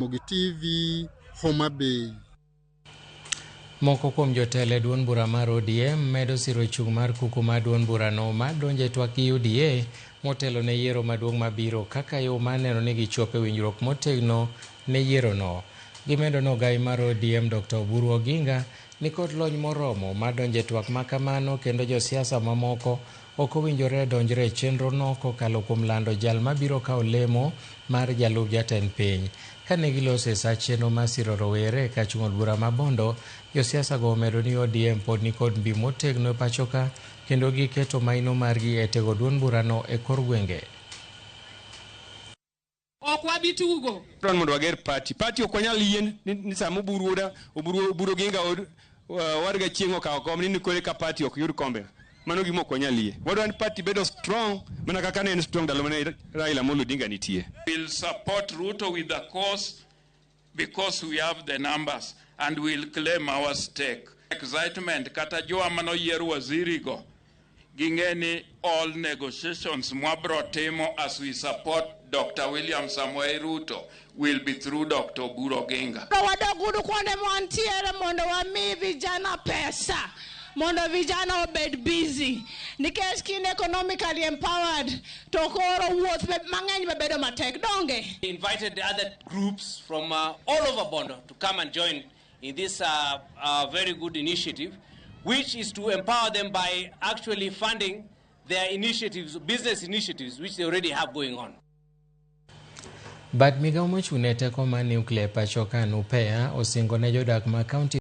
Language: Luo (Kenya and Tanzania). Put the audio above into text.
Ramogi TV, Homa Bay. Moko kuom jotelo e duond bura mar ODM medo siro chung' mar kuku mar duond burano mar donjo e twak gi UDA motelo ne yiero maduong' mabiro kaka yo mar neno ni gichopo e winjruok motegno ne yierono. Gimedo ni ogai mar ODM Dr. Oburu Oginga nikod lony moromo mar donjo e twak ma kamano kendo josiasa mamoko ok owinjore donjre e chenrono kokalo kuom lando jal mabiro kawo lemo mar jalup jatend piny. Kane giloso e sa chenro mar siro rowere ka chung' od bura ma Bondo, josiasa go omedo ni ODM pod nikod mbi motegno e pachoka kendo giketo maino margi e tego duond burano e kor gwenge. Ok wabi tugo. Wadwa mondo wager party. Party ok wanyal yie ni sama Oburu wuoda Oburu Oginga owadga chieng' okawo kom ni kore ka party ok yud kombe. Mano gima ok wanyal yie. Wadwa ni party bedo strong mana kaka ne en strong ndalo mane Raila Amolo Odinga nitie. We'll support Ruto with the cause because we have the numbers and we'll claim our stake. Excitement kata jowa manoyier waziri go ging'e ni all negotiations mwabro timo as we support Dr. William Samoei Ruto will be through Dr. Oburu Oginga. Wadog uru kuonde mwantiere mondo wami vijana pesa mondo vijana obed busy nikech kin economically empowered to koro wuoth mang'eny be bedo matek donge. Invited the other groups from all over Bondo to come and join in this very good initiative, which is to empower them by actually funding their initiatives, business initiatives, which they already have going on. Bad migao mochung' ne teko mar nuklia e pacho ka NUPEA osingo ne jodak ma kaunti